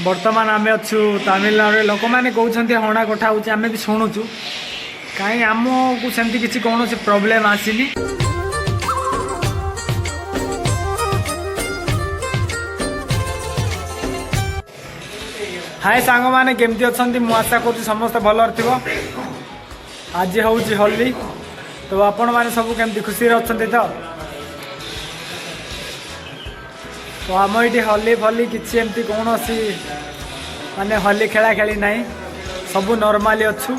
ବର୍ତ୍ତମାନ ଆମେ ଅଛୁ ତାମିଲନାଡ଼ୁରେ। ଲୋକମାନେ କହୁଛନ୍ତି ହଣା କଟା ହେଉଛି, ଆମେ ବି ଶୁଣୁଛୁ। କାହିଁ ଆମକୁ ସେମିତି କିଛି କୌଣସି ପ୍ରୋବ୍ଲେମ୍ ଆସିନି। ହାଏ ସାଙ୍ଗମାନେ, କେମିତି ଅଛନ୍ତି? ମୁଁ ଆଶା କରୁଛି ସମସ୍ତେ ଭଲରେ ଥିବ। ଆଜି ହେଉଛି ହୋଲି। ତ ଆପଣମାନେ ସବୁ କେମିତି ଖୁସିରେ ଅଛନ୍ତି ତ? ତ ଆମ ଏଇଠି ହୋଲି ଫଲି କିଛି ଏମିତି କୌଣସି ମାନେ ହୋଲି ଖେଳା ଖେଳି ନାହିଁ, ସବୁ ନର୍ମାଲି ଅଛୁ।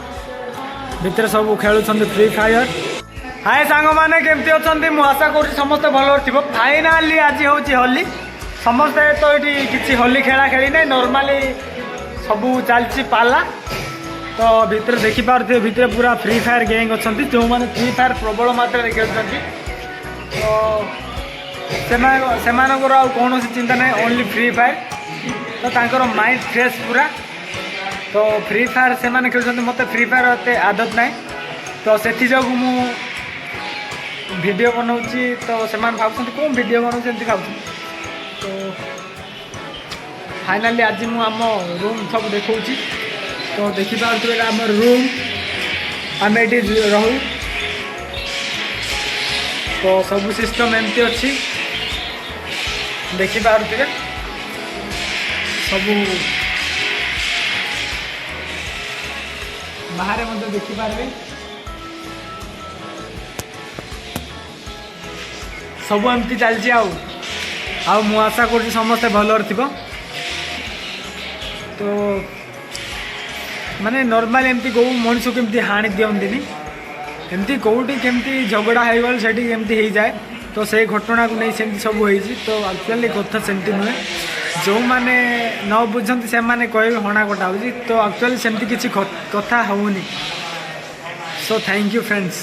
ଭିତରେ ସବୁ ଖେଳୁଛନ୍ତି ଫ୍ରି ଫାୟାର। ହାଏ ସାଙ୍ଗମାନେ, କେମିତି ଅଛନ୍ତି? ମୁଁ ଆଶା କରୁଛି ସମସ୍ତେ ଭଲରେ ଥିବ। ଫାଇନାଲି ଆଜି ହେଉଛି ହୋଲି। ସମସ୍ତେ ତ ଏଇଠି କିଛି ହୋଲି ଖେଳା ଖେଳି ନାହିଁ, ନର୍ମାଲି ସବୁ ଚାଲିଛି ପାଲା। ତ ଭିତରେ ଦେଖିପାରୁଥିବେ, ଭିତରେ ପୁରା ଫ୍ରି ଫାୟାର ଗ୍ୟାଙ୍ଗ ଅଛନ୍ତି, ଯେଉଁମାନେ ଫ୍ରି ଫାୟାର ପ୍ରବଳ ମାତ୍ରାରେ ଖେଳୁଛନ୍ତି। ତ ସେମାନଙ୍କର ଆଉ କୌଣସି ଚିନ୍ତା ନାହିଁ, ଓନ୍ଲି ଫ୍ରି ଫାୟାର। ତ ତାଙ୍କର ମାଇଣ୍ଡ ଫ୍ରେଶ୍ ପୁରା। ତ ଫ୍ରି ଫାୟାର ସେମାନେ ଖେଳୁଛନ୍ତି। ମୋତେ ଫ୍ରି ଫାୟାର ଏତେ ଆଦତ ନାହିଁ, ତ ସେଥିଯୋଗୁଁ ମୁଁ ଭିଡ଼ିଓ ବନାଉଛି। ତ ସେମାନେ ଭାବୁଛନ୍ତି କ'ଣ ଭିଡ଼ିଓ ବନାଉଛି, ଏମିତି ଭାବୁଛନ୍ତି। ତ ଫାଇନାଲି ଆଜି ମୁଁ ଆମ ରୁମ୍ ସବୁ ଦେଖାଉଛି। ତ ଦେଖିପାରୁଥିବେ, ଏଇଟା ଆମ ରୁମ୍, ଆମେ ଏଠି ରହୁ। ତ ସବୁ ସିଷ୍ଟମ୍ ଏମିତି ଅଛି, ଦେଖିପାରୁଥିବେ ସବୁ। ବାହାରେ ମଧ୍ୟ ଦେଖିପାରିବେ, ସବୁ ଏମିତି ଚାଲିଛି। ଆଉ ମୁଁ ଆଶା କରୁଛି ସମସ୍ତେ ଭଲରେ ଥିବ। ତ ମାନେ ନର୍ମାଲି ଏମିତି କେଉଁ ମଣିଷକୁ ଏମିତି ହାଣି ଦିଅନ୍ତିନି। ଏମିତି କେଉଁଠି କେମିତି ଝଗଡ଼ା ହେଇଗଲେ ସେଠି ଏମିତି ହେଇଯାଏ। ତ ସେଇ ଘଟଣାକୁ ନେଇ ସେମିତି ସବୁ ହେଇଛି। ତ ଆକ୍ଚୁଆଲି କଥା ସେମିତି ନୁହେଁ। ଯେଉଁମାନେ ନ ବୁଝନ୍ତି, ସେମାନେ କହିବେ ହଣା କଟା ହେଉଛି। ତ ଆକ୍ଚୁଆଲି ସେମିତି କିଛି କଥା ହେଉନି। So thank you, friends.